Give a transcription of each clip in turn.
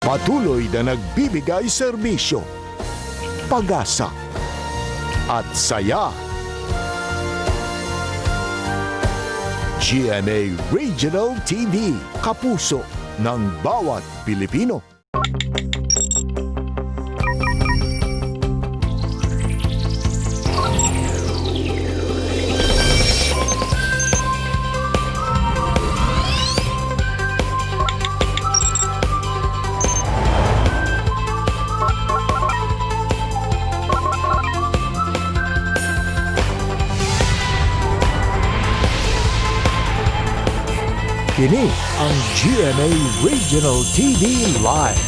Patuloy na nagbibigay serbisyo, pag-asa at saya. GMA Regional TV, kapuso ng bawat Pilipino. Kini ang GMA Regional TV Live.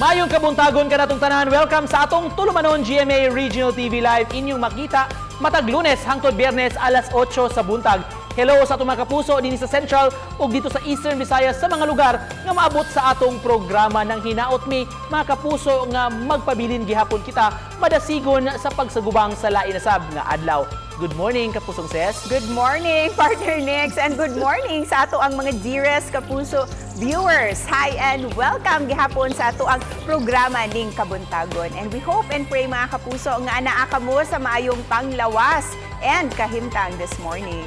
Mayong kabuntagon kanatong tanan. Welcome sa atong tulumanon GMA Regional TV Live. Inyong makita matag Lunes hangtod Biyernes alas 8 sa buntag. Hello sa atong mga kapuso dinhi sa Central ug dito sa Eastern Visayas sa mga lugar nga maabot sa atong programa ng Hinaot Mi, mga kapuso, nga magpabilin gihapon kita madasigon sa pagsagubang sa lain na sab nga adlaw. Good morning, kapusong Ses. Good morning, partner Nix, and good morning sa ato ang mga dearest kapuso viewers. Hi and welcome gihapon sa ato ang programa ning Kabuntagon. And we hope and pray, mga kapuso, nga anaa kamo sa maayong panglawas and kahimtang this morning.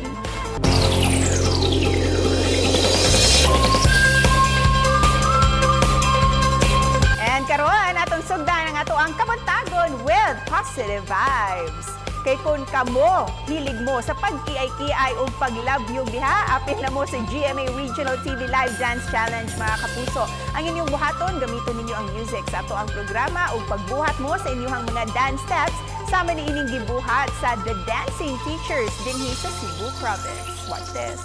And karon atong sugdan ang ato ang Kabuntagon with positive vibes. Kay kung kamo, hilig mo sa pagkiay-kiay o paglabyog diha, apil na mo sa GMA Regional TV Live Dance Challenge, mga kapuso. Ang inyong buhaton, gamiton ninyo ang music sa ato ang programa o pagbuhat mo sa inyong mga dance steps sama ni ining gibuhat sa The Dancing Teachers dinhi sa Cebu Province. Watch this.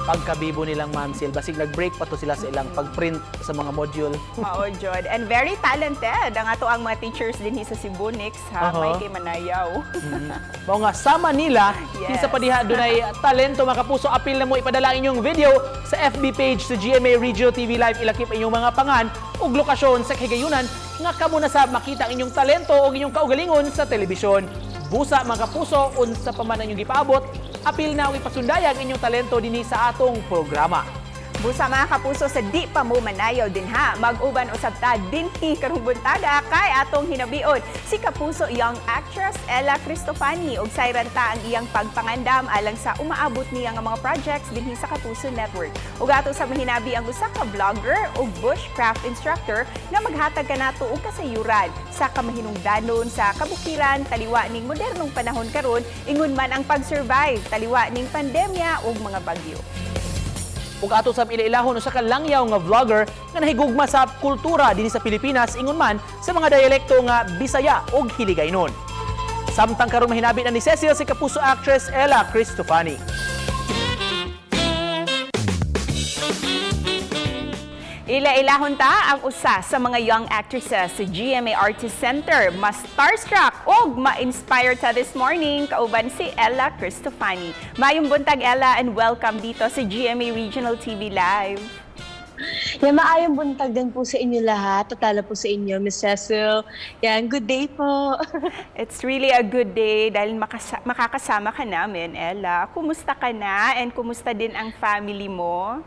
Pagkabibo nilang Ma'am Sil, basig nag-break pa to sila sa ilang pag-print sa mga module. Mao jud. And very talented ang ato ang mga teachers dinhi sa Cebu, Nix, ha, may kay manayaw. Mao nga sa Manila, kinsa pa diha dunay talento, mga kapuso, apil na mo ipadala ang inyong video sa FB page sa GMA Regional TV Live. Ilakip ang inyong mga pangan ug lokasyon sa kahigayunan nga kamo na sa makita ang inyong talento ug inyong kaugalingon sa telebisyon. Busa, mga kapuso, unsa pa man ang inyong gipaabot, apil na og ipasundayag inyong talento dinhi sa atong programa. Busa, mga kapuso, sa di pa mo manayaw dinha, mag-uban usab ta dinhi karong buntaga kay atong hinabion si kapuso young actress Ella Cristofani ug sayran ta ang iyang pagpangandam alang sa umaabot niya nga mga projects dinhi sa Kapuso Network. Ug ato sa mahinabi ang usa ka vlogger ug bushcraft instructor nga maghatag kanato og kasayuran sa kamahinungdanon sa kabukiran taliwa ning modernong panahon karon, ingon man ang pag-survive taliwa ning pandemya ug mga bagyo. Ug ato sa ila-ilahon usa ka langyaw nga vlogger nga nahigugma sa kultura dinhi sa Pilipinas, ingon man sa mga dialekto nga Bisaya ug Hiligaynon. Samtang karon mahinabi na ni Cecil si kapuso actress Ella Cristofani. Ila-ilahon ta ang usa sa mga young actresses sa GMA Artist Center. Mas starstruck og ma-inspire ta this morning kauban si Ella Cristofani. Mayong buntag, Ella, and welcome dito sa GMA Regional TV Live. Yan, maayong buntag din po sa inyo lahat. Tatala po sa inyo, Miss Cecil. Yan, good day po. It's really a good day dahil makakasama ka namin, Ella. Kumusta ka na and kumusta din ang family mo?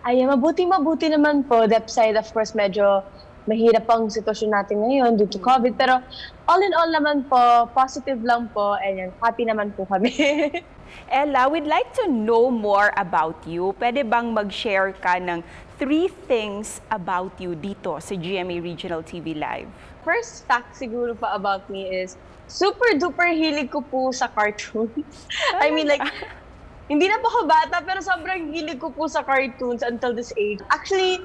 Ayan, mabuti mabuti naman po. Depside, of course, medyo Mahirap po ang sitwasyon natin ngayon due to COVID. Pero all in all naman po, positive lang po and yan, happy naman po kami. Ella, we'd like to know more about you. Pwede bang mag-share ka ng three things about you dito sa GMA Regional TV Live? First fact siguro pa about me is super duper hilig ko po sa cartoons. I mean, like, hindi na po ako bata pero sobrang hilig ko po sa cartoons until this age. Actually,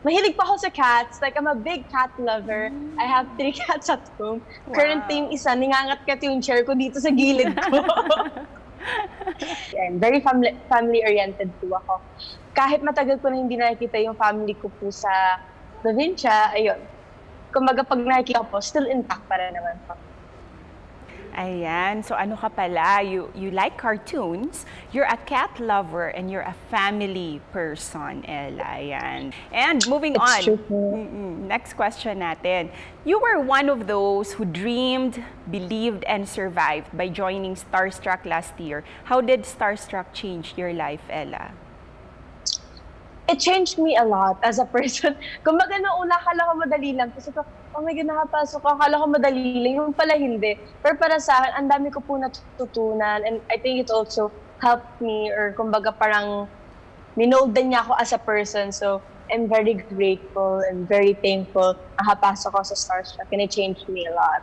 mahilig pa ako sa cats. Like, I'm a big cat lover. I have three cats at home. Currently, yung isa, ningangatkat yung chair ko dito sa gilid ko. And very family oriented po ako. Kahit matagal ko na hindi nakikita yung family ko po sa probinsya, ayun. Kumbaga pag nakikita ko po, still intact pa rin naman po. Ayan. So ano ka pala? You like cartoons, you're a cat lover, and you're a family person, Ella. Ayan. And moving It's on. True po. Next question natin. You were one of those who dreamed, believed, and survived by joining Starstruck last year. How did Starstruck change your life, Ella? It changed me a lot as a person. Kumbaga noong una, akala ko madali lang. Kasi ko, "Oh my God, nakapasok ko. Akala ko madali lang." Yung pala hindi. Pero para sa akin, ang dami ko po natutunan. And I think it also helped me or kumbaga parang minold din niya ako as a person. So, I'm very grateful and very thankful nakapasok ako sa Starstruck and it changed me a lot.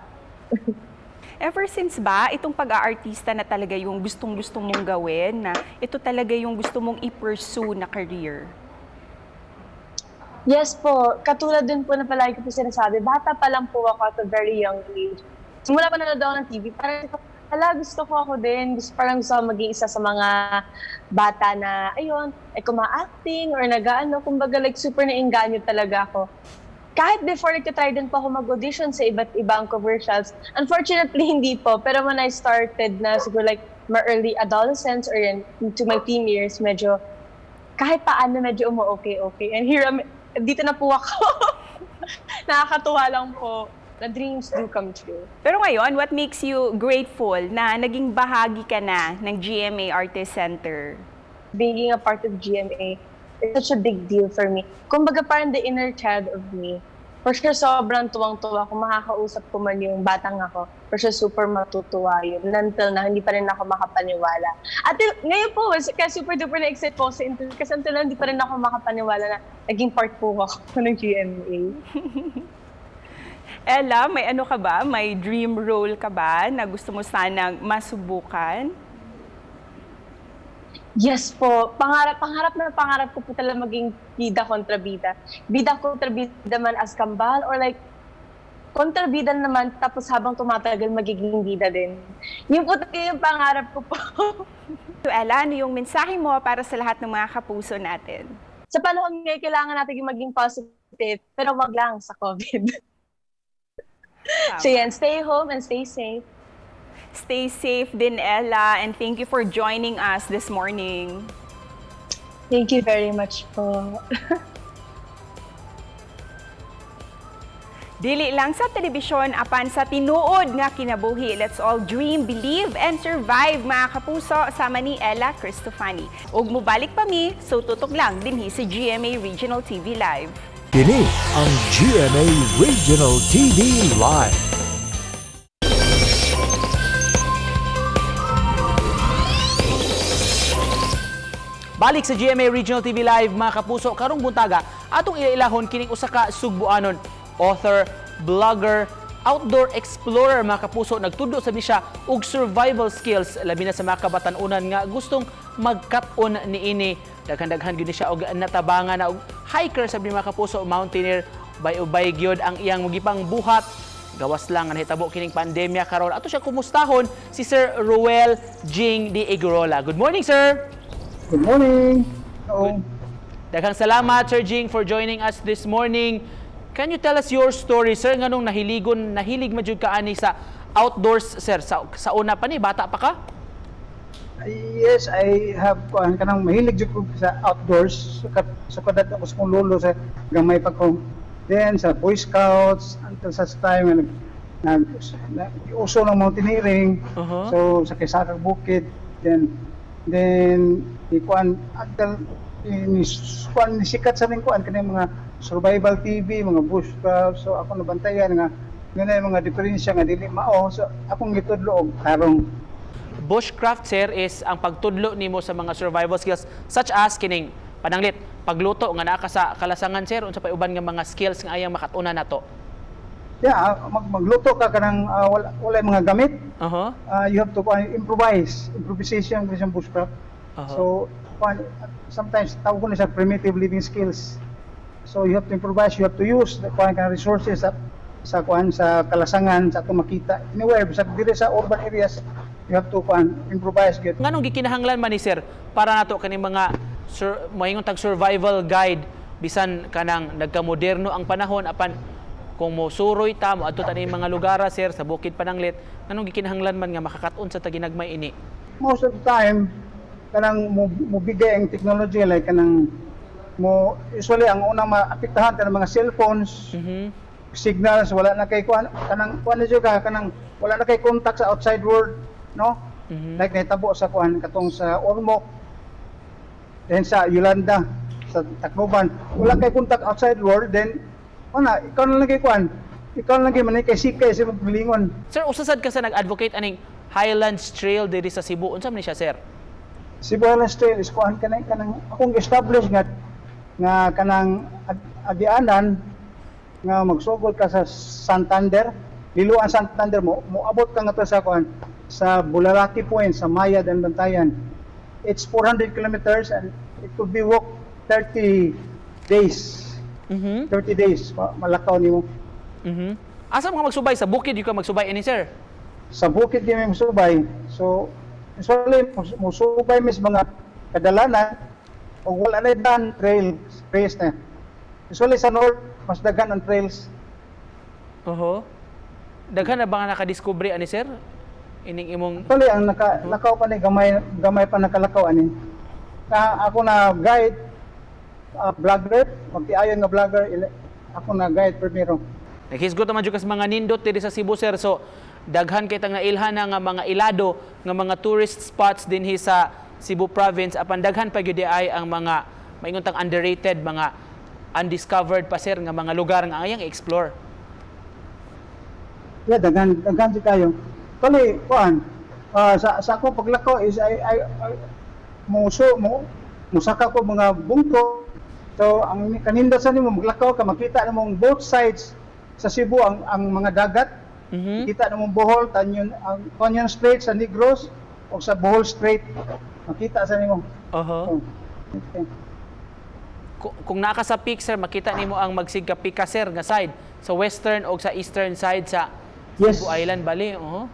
Ever since ba, itong pag-aartista na talaga yung gustong-gusto mong gawin, na ito talaga yung gusto mong i-pursue na career? Yes po, katulad din po na palagi ko po sinasabi, bata pa lang po ako at a very young age. Simula pa nanonood ako ng TV, parang, hala, gusto ko ako din. Gusto, parang gusto ko maging isa sa mga bata na, ayun, ay kuma-acting or nag-ano, kumbaga like super nainganyo talaga ako. Kahit before, nagtatry din po ako mag-audition sa iba't ibang commercials. Unfortunately, hindi po. Pero when I started na siguro like my early adolescence or in, into my teen years, medyo kahit paano medyo umu-okay-okay. And here, dito na po ako. Nakakatuwa lang po na dreams do come true. Pero ngayon, what makes you grateful na naging bahagi ka na ng GMA Artist Center? Being a part of GMA is such a big deal for me. Kumbaga parang the inner child of me. For sure, sobrang tuwang-tuwa kung makakausap ko man yung batang ako. For sure, super matutuwa yun. And until na, hindi pa rin ako makapaniwala. At ngayon po, kaya super duper na-excite po sa interview kasi until now, hindi pa rin ako makapaniwala na naging part po ako ng GMA. Ella, may ano ka ba? May dream role ka ba na gusto mo sanang masubukan? Yes po. Pangarap, pangarap na pangarap ko po talaga maging bida kontra bida. Bida kontra bida man as kambal or like kontrabida naman tapos habang tumatagal magiging bida din. Yun po talaga yung pangarap ko po. So Ella, ano yung mensahe mo para sa lahat ng mga kapuso natin? Sa panahon ngayon, kailangan natin yung maging positive pero wag lang sa COVID. So yan, stay home and stay safe. Stay safe din, Ella, and thank you for joining us this morning. Thank you very much po. Dili lang sa telebisyon apan sa tinuod nga kinabuhi. Let's all dream, believe, and survive, mga kapuso, sama ni Ella Cristofani. Ug mubalik pa mi, so tutok lang dinhi sa GMA Regional TV Live. Kini ang GMA Regional TV Live. Balik sa GMA Regional TV Live, mga kapuso, karong buntaga atong ilailahon kining usa ka Sugbuanon, author, blogger, outdoor explorer, mga kapuso. Nagtudlo sa siya og survival skills labi na sa mga kabatan-unan nga gustong magkat-on niini. Daghan-daghan gyud ni siya og natabangan na og hiker sa mga kapuso, mountaineer, ubay-ubay gyud ang iyang gipang buhat gawas lang nga nahitabo kining pandemya karon. Ato siya kumustahon, si Sir Ruel Jing de Egorola. Good morning, sir. Good morning. Oo. Daghang salamat, Sir Jing, for joining us this morning. Can you tell us your story, sir? Nganong nahiligon, nahilig man jud ka ani sa outdoors, sir? Sa una pa ni, bata pa ka? Yes, I have kuan kanang mahilig jud ko sa outdoors. Sa kadad ako sa kong lolo sa gamay pa ko. Then sa Boy Scouts until such time nga nag uso ng mountaineering. So sa Kisakag Bukid, then ikuan until ni kuan ni sikat sa ning kuan kanang mga Survival TV, mga bushcraft. So ako nabantayan nga nga na mga diferensya nga dili mao. So akong gitudlo og tarong. Bushcraft, sir, is ang pagtudlo nimo sa mga survival skills such as kining pananglit pagluto nga naa ka sa kalasangan, sir. Unsa pa uban nga mga skills nga ayang makatuna nato? Yeah, magluto ka kanang wala mga gamit. You have to improvise, improvisation kasi yung bushcraft. So, sometimes tawag ko na siya primitive living skills. So you have to improvise, you have to use the kuan kanang resources sa kuan sa kalasangan sa atong makita. Anywhere bisag diri sa urban areas, you have to kuan improvise gyud. Nganong gikinahanglan man ni, sir, para nato kaning mga moingon tag survival guide bisan kanang nagkamoderno ang panahon, apan kung mo suroy ta mo adto ta ning mga lugar, sir, sa bukid pananglit, nganong gikinahanglan man nga makakaton sa taginagmay ini? Most of the time kanang mobigay ang technology, like kanang mo usually ang unang maapektahan kanang mga cellphones, signals, wala na kay kuan kanang kuan na jud ka kanang wala na kay contact sa outside world, no? Like nahitabo sa kuan katong sa Ormoc, then sa Yolanda sa Tacloban, wala kay contact outside world. Then ana ikaw na lang kay kuan, ikaw na lang kay manay kay sikay sa imong kaugalingon. Sir, usa sad ka sa nag-advocate aning Highlands Trail diri sa Cebu. Unsa man ni siya, sir? Cebu Highlands Trail is kuan kanang kanang akong establish nga nga kanang agianan nga magsugod ka sa Santander, Liloan Santander, mo moabot ka ngadto sa kuan sa Bulalaki Point sa Mayad and Bantayan. It's 400 kilometers and it could be walk 30 days. 30 days malakaw nimo. Asa mo ka magsubay? Sa bukid jud ka magsubay ini, sir? Sa bukid gyud mi musubay. So usually musubay mis mga kadalanan og wala na dan trail trails na. Usually sa north mas daghan ang trails. Oho. Daghan na ba nga nakadiskubre ani, sir? Ining imong Actually ang nakalakaw pa ni gamay gamay pa nakalakaw ani. Ka ako na guide, vlogger, magtiayon nga vlogger, ako na guide primero. Naghisgot naman jud ka sa mga nindot diri sa Cebu, sir. So daghan kay tang nailhan na nga mga ilado nga mga tourist spots dinhi sa Cebu province, apan daghan pa gyud ay ang mga maingon tang underrated, mga undiscovered pa, sir, nga mga lugar nga angayang i-explore. Yeah, daghan daghan jud kayo. Actually, kuan, sa ako paglakaw is I muso mo musaka ko mga bungko. So ang kaninda sa nimo maglakaw ka, makita nimong both sides sa Cebu ang mga dagat. Kita nimong Bohol, Tañon, ang Tañon Strait sa Negros o sa Bohol Strait. Makita sa nimo. Oh, okay. Kung naa ka sa peak, sir, makita nimo ang magsigkapika, sir, nga side sa western o sa eastern side sa Cebu Island bali. Oho.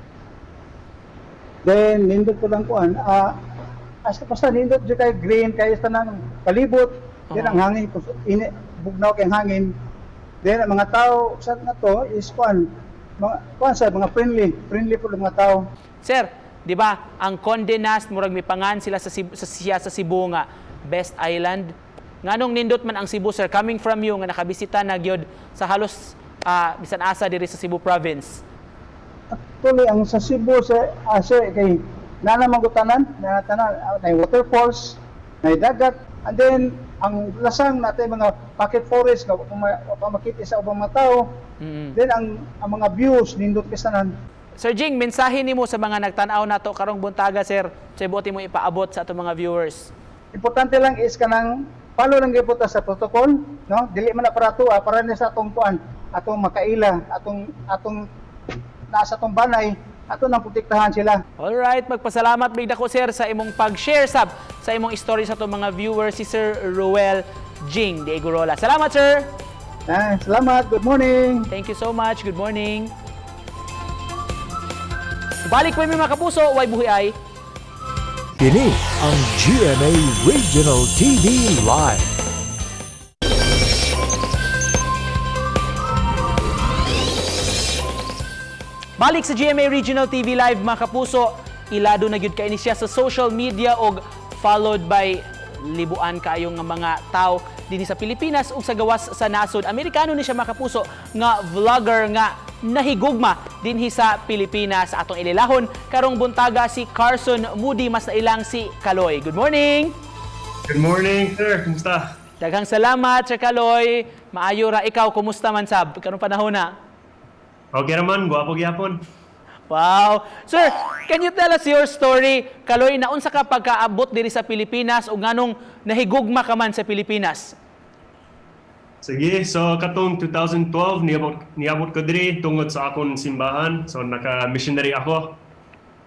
Then nindot ko lang kuan. Hasta basta nindot jud kay green kay tanan palibot. Then ang hangin ini bugnaw kay hangin. Then ang mga tao sa nato is kuan mga kuan sa mga friendly, friendly po ang mga tao. Sir, di ba, ang Condé Nast murag mipangan sila sa Cebu, sa siya sa Cebu nga best island. Nganong nindot man ang Cebu, sir, coming from you nga nakabisita na gyud sa halos bisan asa diri sa Cebu province? Actually ang sa Cebu sa sir, kay naa man tanan, naa tanan, nay waterfalls, nay dagat, and then ang lasang natay mga pocket forest nga wa pa makita sa ubang mga tao. Then ang mga views nindot kay tanan. Sir Jing, mensahe nimo sa mga nagtan-aw nato karong buntaga, sir, sa buot mo ipaabot sa atong mga viewers. Importante lang is kanang follow lang gyud ta sa protocol, no? Dili man na para ato, para ni sa atong kuan, atong makaila, atong atong nasa atong banay, ato nang protektahan sila. Alright, magpasalamat big dako, sir, sa imong pag-share sab sa imong story sa atong mga viewers, si Sir Ruel Jing de Egorola. Salamat, sir. Salamat, good morning. Thank you so much. Good morning. Balik po mga kapuso, way buhi ay. Kini ang GMA Regional TV Live. Balik sa GMA Regional TV Live, mga kapuso, ilado na gyud kay ni siya sa social media og followed by libuan kayo nga mga tao dinhi sa Pilipinas ug sa gawas sa nasod. Amerikano ni siya, mga kapuso, nga vlogger nga nahigugma dinhi sa Pilipinas. Atong ililahon karong buntaga si Carson Moody, mas nailang si Kaloy. Good morning. Good morning, sir. Kumusta? Daghang salamat, Sir Kaloy. Maayo ra ikaw, kumusta man sab karong panahon na? Okay naman, gwapo gyapon. Wow. Sir, can you tell us your story? Kaloy, naunsa ka pagkaabot diri sa Pilipinas o nganong nahigugma ka man sa Pilipinas? Sige, so katong 2012 niabot ko diri tungod sa akong simbahan. So naka-missionary ako.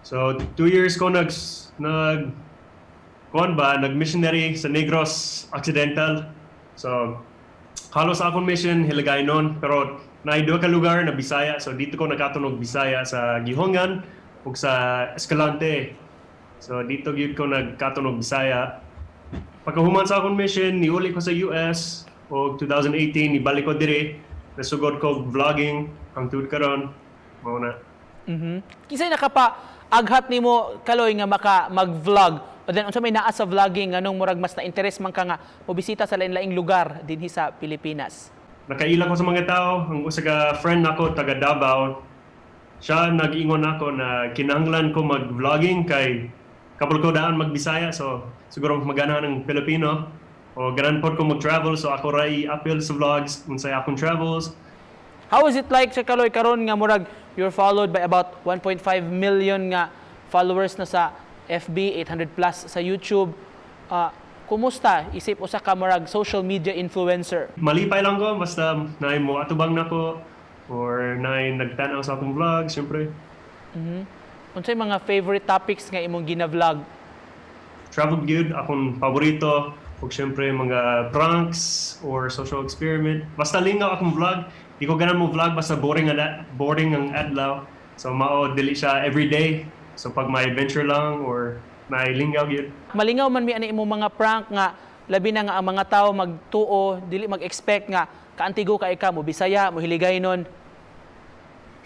So 2 years ko nag nag kuan ba, nag-missionary sa Negros Occidental. So halos akong mission Hiligaynon, pero naay duha ka lugar na Bisaya. So dito ko nakaton og Bisaya sa Guihulngan ug sa Escalante. So dito gyud ko nagkaton og Bisaya. Pagkahuman sa akong mission, niuli ko sa US og 2018 nibalik ko diri. Nasugod ko og vlogging hangtod karon. Mao na. Kinsay nakapa aghat nimo, Kaloy, nga maka mag-vlog? O then unsa may naa sa vlogging, nganong murag mas na interes man ka nga mobisita sa lain-laing lugar dinhi sa Pilipinas? Nakaila ko sa mga tao. Ang usa ka friend nako taga Davao, siya nag-ingon nako na kinahanglan ko mag-vlogging kay kabalo ko daan magbisaya, so siguro maganahan ng Pilipino o ganahan pod ko mag-travel, so ako ra i-appeal sa vlogs unsay akong travels. How is it like, Sir Kaloy, karon nga murag you're followed by about 1.5 million nga followers na sa FB, 800 plus sa YouTube? Kumusta isip usa ka murag social media influencer? Malipay lang ko basta naay mo atubang nako or naay nagtan-aw sa akong vlog, syempre. Unsay mga favorite topics nga imong gina-vlog? Travel gyud akong paborito ug syempre mga pranks or social experiment. Basta lingaw akong vlog. Di ko ganan mo vlog basta boring ang adlaw. So mao dili siya every day. So pag may adventure lang or may lingaw gyud. Malingaw man mi ani imong mga prank nga labi na nga ang mga tao magtuo, dili mag-expect nga kaantigo kay ka mo Bisaya, mo Hiligaynon.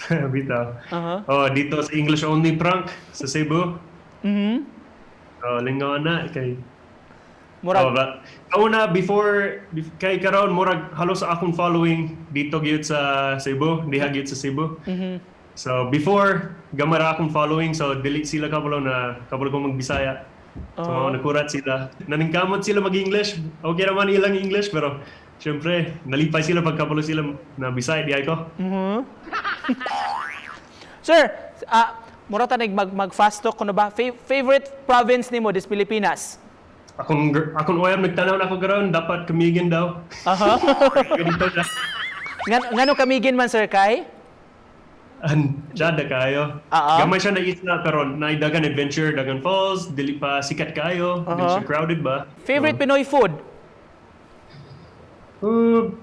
Bitaw. Oh, dito sa English only prank sa Cebu. Oh, lingaw na kay. Murag Oh, ba? Kauna before kay karon murag halos akong following dito gyud sa Cebu, diha gyud sa Cebu. So before gamay ra akong following, so dili sila kabalo na kabalo ko magbisaya. So mga nakurat sila. Naningkamot sila mag-English. Okay naman ilang English, pero syempre nalipay sila pag kabalo sila na Bisaya diay ko. Sir, mura ta nag mag fast talk kuno ba? Favorite province nimo dis Pilipinas? Akong uyab nagtanaw na ako karon, dapat Camiguin daw. Ganito na. Ngano Camiguin man, sir, kay? An jada kayo. Gamay siya na isla pero naay dagan adventure, dagan falls, dili pa sikat kayo, dili siya crowded ba. Favorite Pinoy food?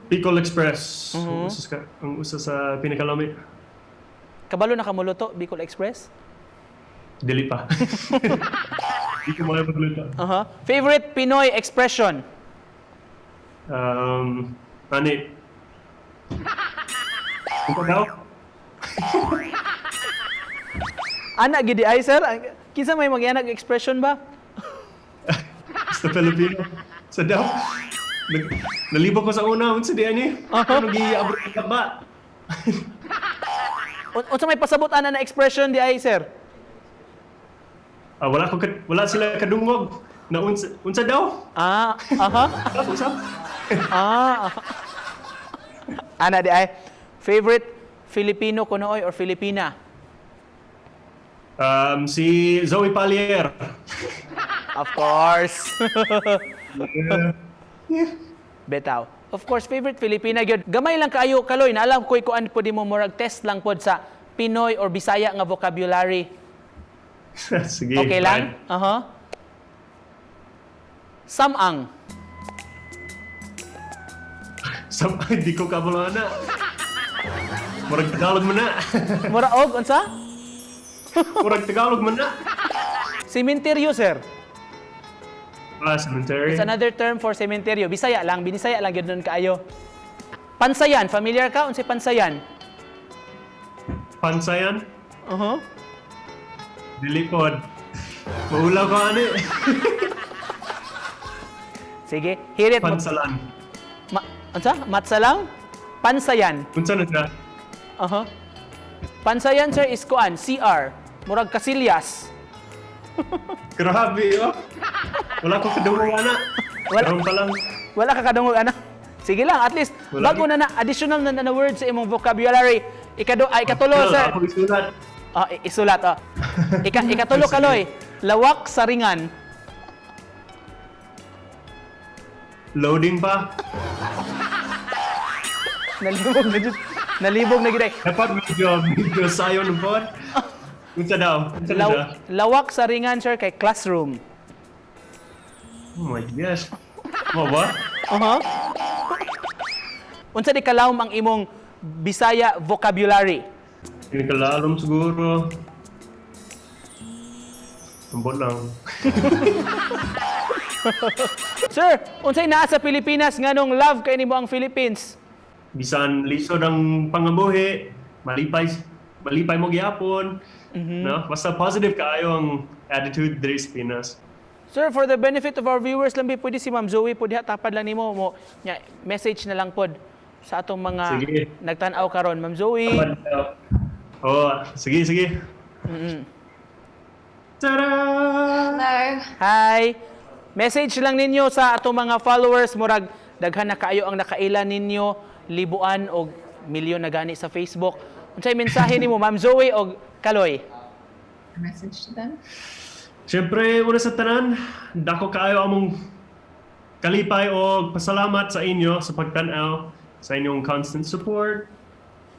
Bicol Express. Ang usa sa pinakalami. Kabalo na ka moluto Bicol Express? Dili pa. Di ko maayo magluto. Favorite Pinoy expression? Ani. Ikaw daw? Ana gidi ay, sir. Kinsa may mag expression ba? Sa Filipino. Sa daw. Nalibog ko sa una, unsa di ani? Ano gi-abro ka ba? Unsa may pasabot ana na expression di ay, sir? Ah, wala sila kadungog na unsa daw? Unsa? Aha. Ana di ay. Favorite Filipino kuno oy or Filipina? Si Zoe Palier. Of course. Betaw. Of course, favorite Filipina gyud. Gamay lang kaayo, Kaloy, na alam ko'y kuan po di mo, murag test lang pod sa Pinoy or Bisaya nga vocabulary. Sige. Okay lang? Aha. Samang. Sa, di ko kabalo na. Murag Tagalog man na. Mura og unsa? Murag Tagalog man na. Sementeryo, sir. Ah, cemetery. It's another term for sementeryo. Bisaya lang, binisaya lang gyud nun kaayo. Pansayan, familiar ka unsay pansayan? Pansayan? Uh-huh. Dili pod. Maulaw ko ani. Sige, hirit mo. Pansalan. Ma, unsa? Matsalang? Pansayan. Unsa na siya? Aha. Pansayan, sir, is kuan, CR. Murag Kasilyas. Grabe, oh. Wala ko kadungog ana. Wala. Karon pa lang. Wala ka kadungog ana. Sige lang, at least Wala. Bago na na additional na na, na word sa imong vocabulary. Ikado ay ikatulo, Well, sir. ako isulat. Ah, isulat ah. Ikatulo, Kaloy. Lawak sa ringan. Loading pa. Nalibog na jud. Nalibog na gid ay. Dapat medyo sayon po. Unsa daw? Unsa na siya? Lawak sa ringan, sir, kay classroom. Oh my gosh. Mo ba? Aha. Unsa di kalawom ang imong Bisaya vocabulary? Pinakalalom siguro. Ambot lang. Sir, unsay naa sa Pilipinas nganong love kay nimo ang Philippines? Bisan lisod ang pangabuhi, malipay malipay mo gyapon. No? Basta positive kaayo ang attitude diri sa Pinas. Sir, for the benefit of our viewers lang bi, pwede si Ma'am Zoe pwede ha, tapad lang nimo mo nya, message na lang pod sa atong mga Sige. nagtan-aw karon. Ma'am Zoe. Oh, sige, sige. Tada! Hello. Hi. Message lang ninyo sa atong mga followers, murag daghan na kaayo ang nakaila ninyo, libuan og milyon na gani sa Facebook. Unsay mensahe nimo, Ma'am Zoe og Kaloy? A message to them. Siyempre, una sa tanan, dako kaayo among kalipay og pasalamat sa inyo sa pagtan-aw, sa inyong constant support.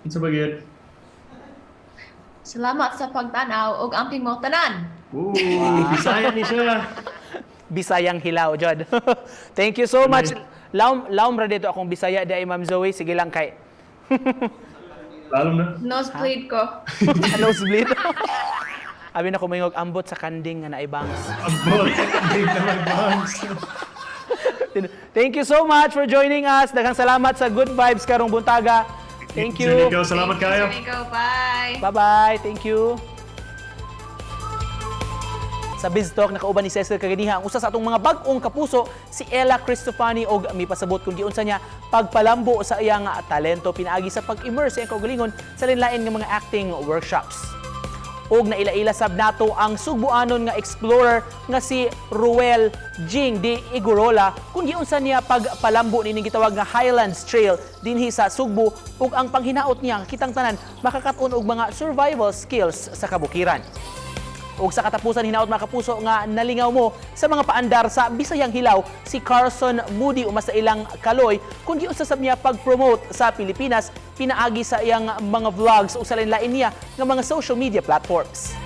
Unsa ba gyud? Salamat sa pagtanaw ug amping mo tanan. Ooh, Bisaya ni siya. Bisayang hilaw, jud. Thank you so much. Laom laom ra dito akong Bisaya di ay, Ma'am Zoe, sige lang kay. Lalo na. Nosebleed ko. Nosebleed. Abi na kumingog ambot sa kanding nga naibangs. Abot. Big na mag-bounce. Thank you so much for joining us. Daghang salamat sa good vibes karong buntaga. Thank you. Sir Nico, salamat kayo. Sir Nico, bye. Bye-bye. Thank you. Sa Biz Talk, nakauban ni Cecil kaganiha ang usa sa atong mga bag-ong kapuso, si Ella Cristofani, og mipasabot kung giunsa niya pagpalambo sa iyang talento pinaagi sa pag-immerse sa iyang kaugalingon sa lain-lain nga mga acting workshops. Og naila-ila sab nato ang Sugbuanon nga explorer nga si Ruel Jing de Igorola kung giunsa niya pagpalambo nining gitawag nga Highlands Trail dinhi sa Sugbo ug ang panghinaot niya nga kitang tanan makakaton og mga survival skills sa kabukiran. Ug sa katapusan, hinaot, mga kapuso, nga nalingaw mo sa mga paandar sa Bisayang Hilaw si Carson Moody uma sa ilang Kaloy kung giunsa sab niya pag-promote sa Pilipinas pinaagi sa iyang mga vlogs o sa lain-lain niya nga mga social media platforms.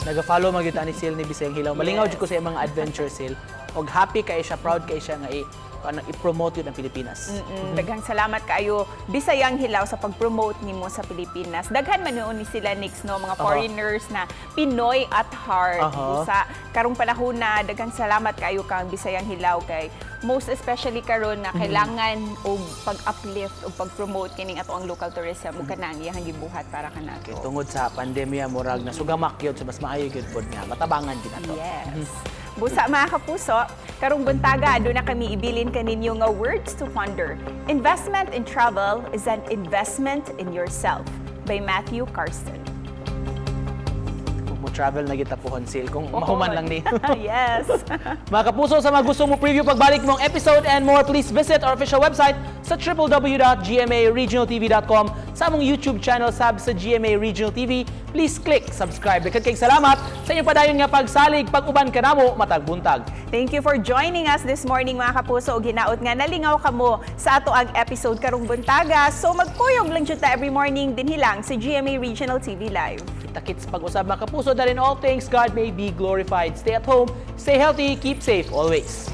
Naga-follow man gyud ani Sil ni Bisayang Hilaw. Malingaw jud ko sa iyang mga adventure, Sil. Og happy kay siya, proud kay siya nga i ano, i-promote yun ang Pilipinas. Daghang salamat kaayo, Bisayang Hilaw, sa pag-promote nimo sa Pilipinas. Daghan man noon ni sila, Nix, no, mga foreigners na Pinoy at heart. Sa karong panahon na, daghang salamat kaayo kang Bisayang Hilaw kay most especially karon na kailangan og pag-uplift og pag-promote kining ato ang local tourism ug kanang iyang gibuhat para kanato. Tungod sa pandemya, murag nasugamak yun, so mas maayo gyud pod nga matabangan din ato. Yes. Busa, mga kapuso, karong buntaga aduna kami ibilin kaninyo nga words to ponder. "Investment in travel is an investment in yourself" by Matthew Karsten. Kung mo travel na kita pohon, Sil, kung mahuman lang ni. Yes. Mga kapuso, sa mga gusto mo preview pagbalik mong episode and more, please visit our official website sa www.gmaregionaltv.com, sa among YouTube channel sab sa GMA Regional TV. Please click subscribe. Daghan kay salamat sa inyong padayon nga pagsalig pag-uban kanamo matag buntag. Thank you for joining us this morning, mga kapuso, ug hinaot nga nalingaw kamo sa ato ang episode karong buntaga. So magkuyog lang jud ta every morning dinhi lang sa GMA Regional TV Live. Kita-kits pag-usab, mga kapuso, that in all things God may be glorified. Stay at home, stay healthy, keep safe always.